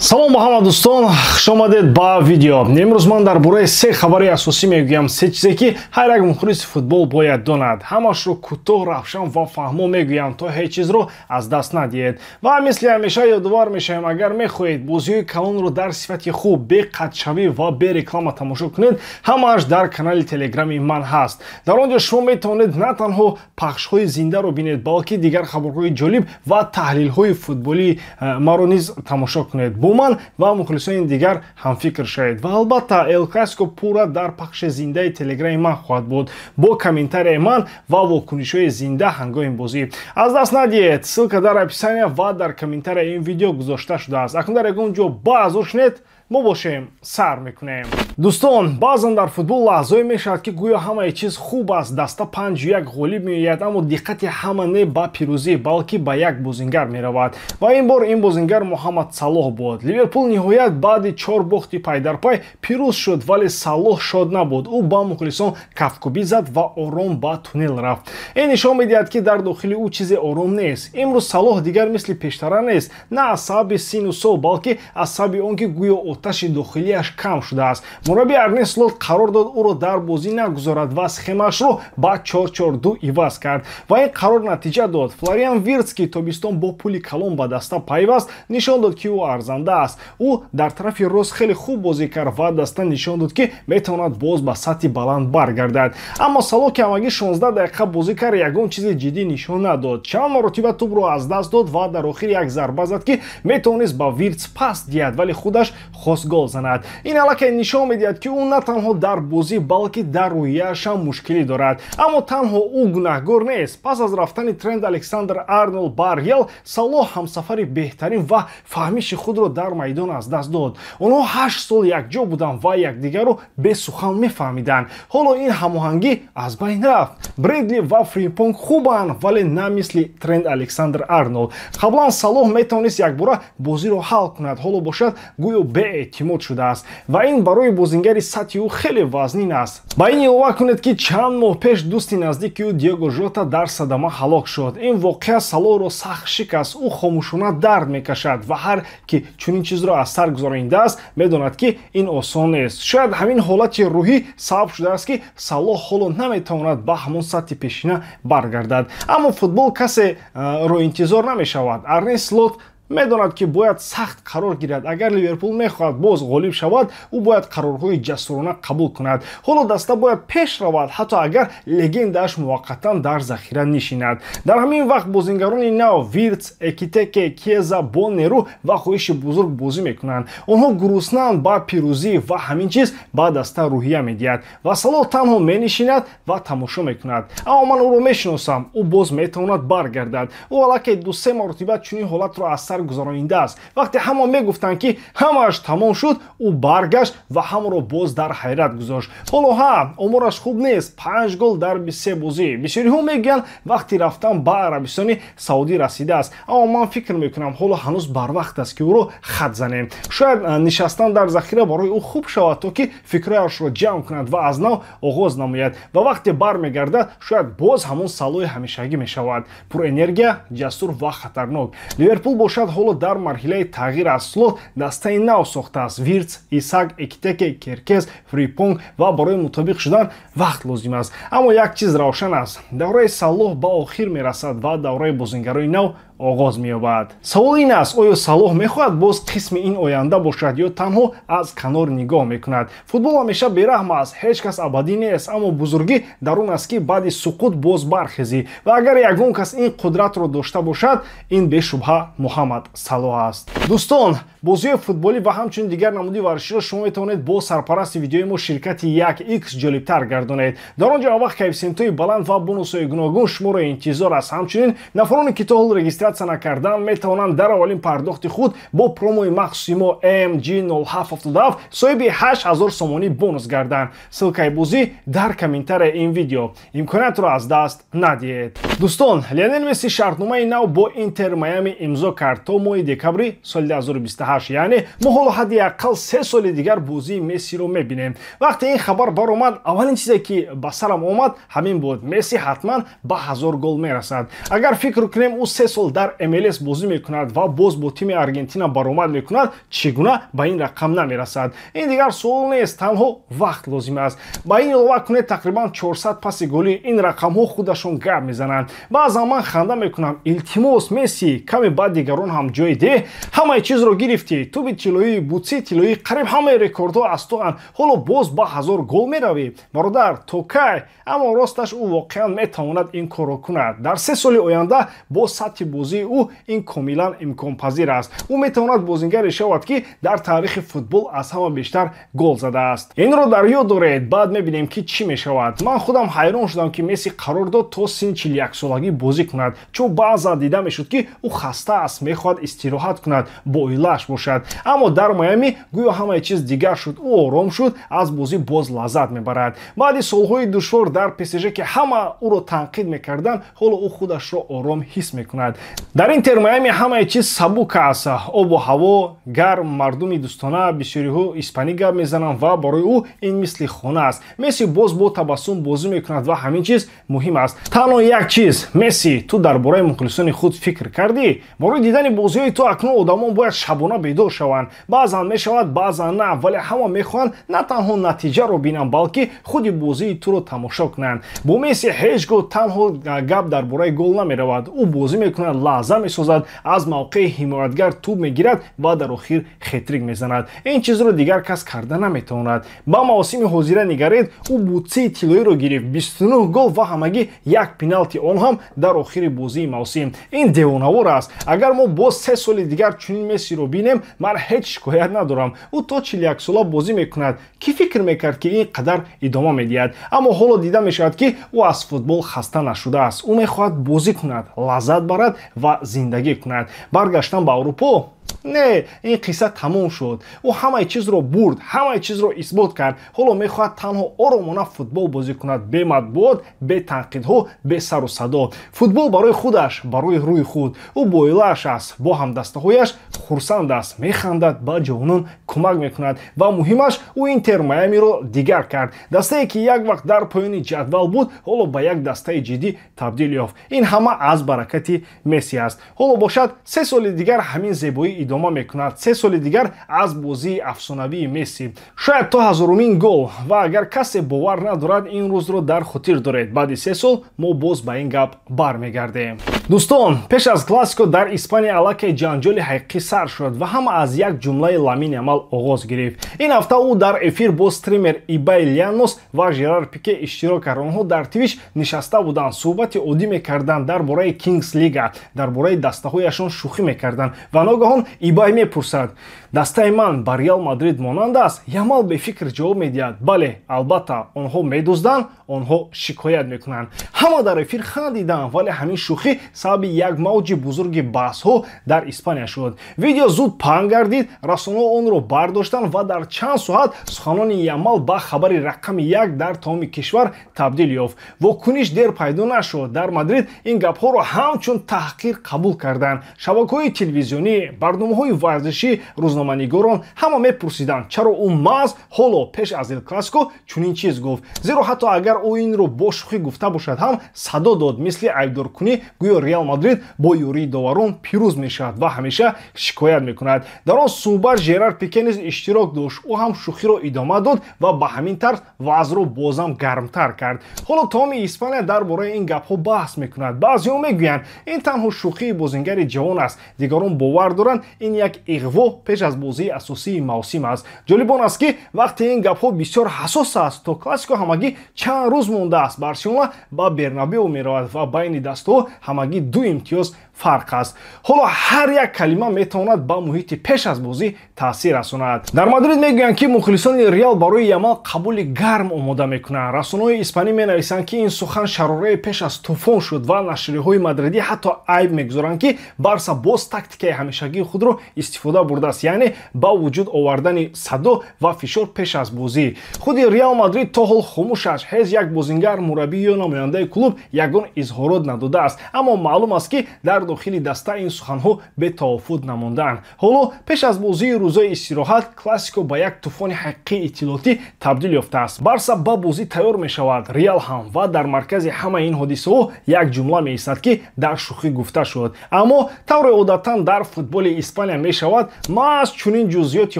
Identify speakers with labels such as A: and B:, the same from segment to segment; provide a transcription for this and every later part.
A: Салом ба ҳама дӯстон, хуш омадед ба видео. Имрӯз ман дар бораи се хабари асосӣ мегӯям, се чизе, ки ҳар як мухлиси футбол бояд донад. Ҳамашро кӯтоҳ, равшан ва фаҳмо мегӯям, то ҳеҷ чизро аз даст надиҳед. Ва мисли ҳамеша ёдовар мешавем, агар мехоҳед бозиҳои калонро дар сифати хуб, бе қатъшавӣ ва бе реклама тамошо кунед, ҳамааш дар канали телеграми ман ҳаст. Дар он ҷо шумо метавонед на танҳо пахшҳои зиндаро бинед, балки дигар хабарҳои ҷолиб ва таҳлилҳои футболии маро низ тамошо кунед. Бо ман ва мухлисони дигар ҳамфикр шавед. Ва албатта, Эл Классико пурра дар пахши зиндаи телеграми ман хоҳад буд, бо комментарияи ман ва вокунишҳои зинда ҳангоми бозӣ. Аз даст надиҳед, ссылка дар описания ва дар комментарияи ин видео гузошта шудааст. Акнун дар ягон ҷо баъзур шунед, мо бошем, сар мекунем. Дӯстон, баъзан дар футбол лаҳзое мешавад, ки гӯё ҳамаи чиз хуб аст, даста 5-1 ғолиб меояд, аммо диққати ҳама не ба пирӯзӣ, балки ба як бозингар меравад. Ва ин бор ин бозингар Муҳаммад Салоҳ буд. Ливерпул ниҳоят баъди чор бохти пайдарпай пирӯз шуд, вале Салоҳ шод набуд. Ӯ ба мухлисон кафкӯбӣ зад ва ором ба туннел рафт. Ин нишон медиҳад, ки дар дохили ӯ чизе ором нест. Имрӯз Салоҳ дигар мисли пештара нест, на аз сабаби синну сол, балки аз сабаби он, ки гӯё оташи дохилиаш кам шудааст. Мурабби Арне Слот қарор дод ӯро дар бозӣ нагузорад ва схемаашро ба 4-4-2 иваз кард. Ва ин қарор натиҷа дод. Флориан Виртс, ки тобистон бо пули калон ба даста пайваст, нишон дод, ки ӯ арзанда аст. Ӯ дар тарафи рост хеле хуб бозӣ кард ва даста нишон дод, ки метавонад боз ба сатҳи баланд баргардад. Аммо Салоҳ, ки ҳамагӣ 16 дақиқа бозӣ кард, ягон чизи ҷиддӣ нишон надод. Чанд маротиба тӯбро аз даст дод ва дар охир як зарба зад, ки метавонист ба Виртс пас диҳад, вале худаш хост гол занад. Ин аллакай нишон медиҳад, ки ӯ на танҳо дар бозӣ, балки дар рӯҳияаш ҳам мушкилӣ дорад. Аммо танҳо ӯ гунаҳгор нест. Пас аз рафтани Тренд Александр Арнолд ба Реал, Салоҳ ҳамсафари беҳтарин ва фаҳмиши худро дар майдон аз даст дод. Онҳо 8 сол якҷо буданд ва якдигарро бесухан мефаҳмиданд. Ҳоло ин ҳамоҳангӣ аз байн рафт. Бредли ва Фримпонг хубанд, вале на мисли Тренд Александр Арнолд. Қаблан Салоҳ метавонист якбора бозиро ҳал кунад, ҳоло бошад, гӯё беэътимод шудааст, ва ин барои бозингари сатҳи ӯ хеле вазнин аст. Ба ин илова кунед, ки чанд моҳ пеш дӯсти наздики ӯ Диого Жота дар садама ҳалок шуд. Ин воқеа Салоҳро сахт шикаст. Ӯ хомӯшона дард мекашад ва ҳар ки чунин чизро аз сар гузаронидааст, медонад, ки ин осон нест. Шояд ҳамин ҳолати рӯҳӣ сабаб шудааст, ки Салоҳ ҳоло наметавонад ба ҳамон сатҳи пешина баргардад. Аммо футбол касеро интизор намешавад. Арне Слот медонад, ки бояд сахт қарор гирад. Агар Ливерпул мехоҳад боз ғолиб шавад, ӯ бояд қарорҳои ҷасурона қабул кунад. Ҳоло даста бояд пеш равад, ҳатто агар легендааш муваққатан дар захира нишинад. Дар ҳамин вақт бозингарони нав Виртс, Экитеке, Кеза бо нерӯ ва хоҳиши бузург бозӣ мекунанд. Онҳо гуруснаанд ба пирӯзӣ ва ҳамин чиз ба даста рӯҳия медиҳад. Ва Салоҳ танҳо менишинад ва тамошо мекунад. Аммо ман ӯро мешиносам, ӯ боз метавонад баргардад. Ӯ аллакай ду-се маротиба чунин ҳолатро аз сар гузаронидааст. Вақте ҳама мегуфтанд, ки ҳамааш тамом шуд, ӯ баргашт ва ҳамаро боз дар ҳайрат гузошт. Ҳоло ҳа, омораш хуб нест: панҷ гол дар 23 бозӣ. Бисёриҳо мегӯянд, вақти рафтан ба Арабистони Саудӣ расидааст, аммо ман фикр мекунам, ҳоло ҳанӯз барвақт аст, ки ӯро хат занем. Шояд нишастан дар захира барои ӯ хуб шавад, то ки фикрҳояшро ҷамъ кунад ва аз нав оғоз намояд. Ва вақте бармегардад, шояд боз ҳамон Салоҳи ҳамешагӣ мешавад: пурэнергия, ҷасур ва хатарнок. Ливерпул бошад, ҳоло дар марҳилаи тағйир аст. Слот дастаи нав сохтааст: Виртс, Исак, Экитеке, Керкез, Фримпонг, ва барои мутобиқ шудан вақт лозим аст. Аммо як чиз равшан аст: давраи Салоҳ ба охир мерасад ва давраи бозингарони нав оғоз меёбад. Савол ин аст: оё Салоҳ мехоҳад боз қисми ин оянда бошад ё танҳо аз канор нигоҳ мекунад? Футбол ҳамеша бераҳм аст, ҳеҷ кас абадӣ нест, аммо бузургӣ дар он аст, ки баъди суқут боз бархезӣ. Ва агар ягон кас ин қудратро дошта бошад, ин бешубҳа Муҳаммад Салоҳ аст. Дӯстон, бозиҳои футболӣ ва ҳамчунин дигар намуди варзиширо шумо метавонед бо сарпарасти видеои мо, ширкати 1X, ҷолибтар гардонед. Дар он ҷо вақт коэффисиентҳои баланд ва бонусҳои гуногун шуморо интизор аст. Ҳамчунин нафароне, ки то ҳол регистратсия накардаанд, метавонанд дар аввалин пардохти худ бо промои махсуси мо MG0777 соҳиби 8000 сомонӣ бонус гарданд. Ссылкаи бозӣ дар комментарияи ин видео. Имкониятро аз даст надиҳед. Дӯстон, Лионел Месси шартномаи нав бо Интер Майами имзо кард то моҳи декабри соли 2028, яъне мо ҳоло ҳадди аққал 3 соли дигар бозии Мессиро мебинем. Вақте ин хабар баромад, аввалин чизе, ки ба сарам омад, ҳамин буд: Месси ҳатман ба 1000 гол мерасад. Агар фикр кунем, ӯ 3 сол дар МЛС бозӣ мекунад ва боз бо тими Аргентина баромад мекунад, чӣ гуна ба ин рақам намерасад? Ин дигар суол нест, танҳо вақт лозим аст. Ба ин илова кунед тақрибан 400 паси голӣ. Ин рақамҳо худашон гап мезананд. Баъзан ман ханда мекунам: илтимос, Месси, каме баъд дигарон ҳам ҷой деҳ. Ҳамаи чизро гирифтӣ: туби тиллоӣ, бутси тиллоӣ, қариб ҳамаи рекордҳо аз туанд. Ҳоло боз ба 1000 гол меравӣ, бародар, то кай? Аммо росташ, ӯ воқеан метавонад ин корро кунад. Дар 3 соли оянда бо сатҳи бозии ӯ ин комилан имконпазир аст. Ӯ метавонад бозингаре шавад, ки дар таърихи футбол аз ҳама бештар гол задааст. Инро дар ёд доред, баъд мебинем, ки чӣ мешавад. Ман худам ҳайрон шудам, ки Месси қарор дод то синни 41-солагӣ бозӣ кунад, чун баъзан дида мешуд, ки ӯ хаста аст, мехоҳад истироҳат кунад, бо оилааш бошад. Аммо дар Майами гӯё ҳамаи чиз дигар шуд. Ӯ ором шуд, аз бозӣ боз лаззат мебарад. Баъди солҳои душвор дар ПСЖ, ки ҳама ӯро танқид мекарданд, ҳоло ӯ худашро ором ҳис мекунад. Дар Интер Майами ҳамаи чиз сабук аст: обу ҳаво гарм, мардуми дӯстона, бисёриҳо испанӣ гап мезананд ва барои ӯ ин мисли хона аст. Месси боз бо табассум бозӣ мекунад ва ҳамин чиз муҳим аст. Танҳо як чиз: Месси, ту дар бораи мухлисони худ фикр кардӣ? Барои дидани бозиҳои ту акнун одамон бояд шабона бедор шаванд. Баъзан мешавад, баъзан на, вале ҳама мехоҳанд на танҳо натиҷаро бинанд, балки худи бозии туро тамошо кунанд. Бо Месси ҳеҷ гоҳ танҳо гап дар бораи гол намеравад. Ӯ бозӣ мекунад, лаҳза месозад, аз мавқеи ҳимоятгар тӯб мегирад ва дар охир хетрик мезанад. Ин чизро дигар кас карда наметавонад. Ба мавсими ҳозира нигаред: ӯ бутсии тиллоиро гирифт, 29 гол ва ҳамагӣ як пеналти, он ҳам дар охири бозии мавсим. Ин девонавор аст. Агар мо боз 3 соли дигар чунин Мессиро бинем, ман ҳеҷ шикоят надорам. Ӯ то 41-сола бозӣ мекунад. Кӣ фикр мекард, ки ин қадар идома медиҳад? Аммо ҳоло дида мешавад, ки ӯ аз футбол хаста нашудааст. Ӯ мехоҳад бозӣ кунад, лаззат барад ва зиндагӣ кунад. Баргаштан ба Аврупо? Не, ин қисса тамом шуд. Ӯ ҳамаи чизро бурд, ҳамаи чизро исбот кард. Ҳоло мехоҳад танҳо оромона футбол бозӣ кунад, бе матбуот, бе танқидҳо, бе сару садо. Футбол барои худаш, барои рӯи худ. Ӯ бо оилааш аст, бо ҳамдастаҳояш хурсанд аст, механдад, ба ҷавонон кӯмак мекунад ва муҳимаш, ӯ Интер Майамиро дигар кард. Дастае, ки як вақт дар поёни ҷадвал буд, ҳоло ба як дастаи ҷиддӣ табдил ёфт. Ин ҳама аз баракати Месси аст. Ҳоло бошад, 3 соли дигар ҳамин зебоӣ идома мекунад, 3 соли дигар аз бозии афсонавии Месси, шояд то 1000-умин гол. Ва агар касе бовар надорад, ин рӯзро дар хотир доред: баъди 3 сол мо боз ба ин гап бармегардем. Дӯстон, пеш аз Классико дар Испания аллакай ҷанҷоли ҳақиқӣ сар шуд ва ҳама аз як ҷумлаи Ламин Ямал оғоз гирифт. Ин ҳафта ӯ дар эфир бо стример Ибай Лианос ва Жерар Пике иштирок кард. Онҳо дар Твич нишаста буданд, суҳбати оддӣ мекарданд дар бораи Кингс Лига, дар бораи дастаҳояшон шӯхӣ мекарданд ва ногаҳон Ибай мепурсад: «Дастаи ман ба Реал Мадрид монанд аст?» Ямал бефикр ҷавоб медиҳад: «Бале, албатта, онҳо медузданд, онҳо шикоят мекунанд». Ҳама дар эфир хандиданд, вале ҳамин шӯхӣ сабаби як мавҷи бузурги баҳсҳо дар Испания шуд. Видео зуд паҳн гардид, расонаҳо онро бардоштанд ва дар чанд соат суханони Ямал ба хабари рақами як дар тамоми кишвар табдил ёфт. Вокуниш дер пайдо нашуд. Дар Мадрид ин гапҳоро ҳамчун таҳқир қабул карданд. Шабакаҳои телевизионӣ, барномаҳои варзишӣ, рӯзноманигорон ҳама мепурсиданд, чаро ӯ маҳз ҳоло, пеш аз Эл Классико, чунин чиз гуфт. Зеро ҳатто агар ӯ инро бо шӯхӣ гуфта бошад ҳам, садо дод мисли айбдоркунӣ, гӯё Реал Мадрид бо ёрии доварон пирӯз мешавад ва ҳамеша шикоят мекунад. Дар он суҳбат Жерар Пике низ иштирок дошт. Ӯ ҳам шӯхиро идома дод ва ба ҳамин тарз вазъро бозам гармтар кард. Ҳоло тамоми Испания дар бораи ин гапҳо баҳс мекунад. Баъзеҳо мегӯянд, ин танҳо шӯхии бозингари ҷавон аст, дигарон бовар доранд, ин як иғво пеш аз бозии асосии мавсим аст. Ҷолиб он аст, ки вақти ин гапҳо бисёр ҳассос аст. То Классико ҳамагӣ чанд рӯз мондааст. Барселона ба Бернабео меравад ва байни дастаҳо ҳамагӣ 2 имтиёз фарқ аст. Ҳоло ҳар як калима метавонад ба муҳити пеш аз бозӣ таъсир расонад. Дар Мадрид мегӯянд, ки мухлисони Реал барои Ямал қабули гарм омода мекунанд. Расонаҳои испанӣ менависанд, ки ин сухан шарораи пеш аз тӯфон шуд ва нашриҳои мадридӣ ҳатто айб мегузоранд, ки Барса боз тактикаи ҳамешагии худро истифода бурдааст, яъне ба вуҷуд овардани садо ва фишор пеш аз бозӣ. Худи Реал Мадрид то ҳол хомӯш аст. Ҳеҷ як бозингар, мураббӣ ё намояндаи клуб ягон изҳорот надодааст, аммо маълум аст, ки дар дохили даста ин суханҳо бетавофуд намонданд. Ҳоло пеш аз бозии рӯзои истироҳат Классико ба як тӯфони ҳақиқии иттилоотӣ табдил ёфтааст. Барса ба бозӣ тайёр мешавад, Реал ҳам, ва дар маркази ҳамаи ин ҳодисаҳо як ҷумла меистад, ки дар шӯхӣ гуфта шуд, аммо тавре одатан дар футболи Испания мешавад, маҳз чунин ҷузъиёти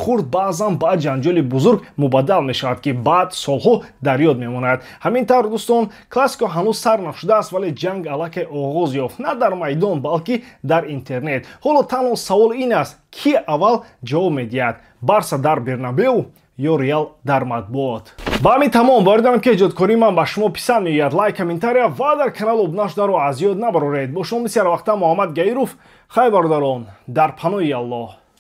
A: хурд баъзан ба ҷанҷоли бузург мубаддал мешавад, ки баъд солҳо дар ёд мемонад. Ҳамин тавр, дӯстон, Классико ҳанӯз сар нашудааст, вале ҷанг аллакай оғоз ёфт, на дар майдон, балки дар интернет. Ҳоло танҳо савол ин аст: кӣ аввал ҷавоб медиҳад, Барса дар Бернабеу ё Реал дар матбуот? Ба ҳамин тамом. Боварӣ дорам, ки эҷодкории ман ба шумо писанд меояд. Лайк, комментария ва дар канал обуна шударо аз ёд набароред. Бо шумо мисли ҳарвақта Муҳаммад Гаиров. Хайр, бародарон, дар паноҳи Аллоҳ.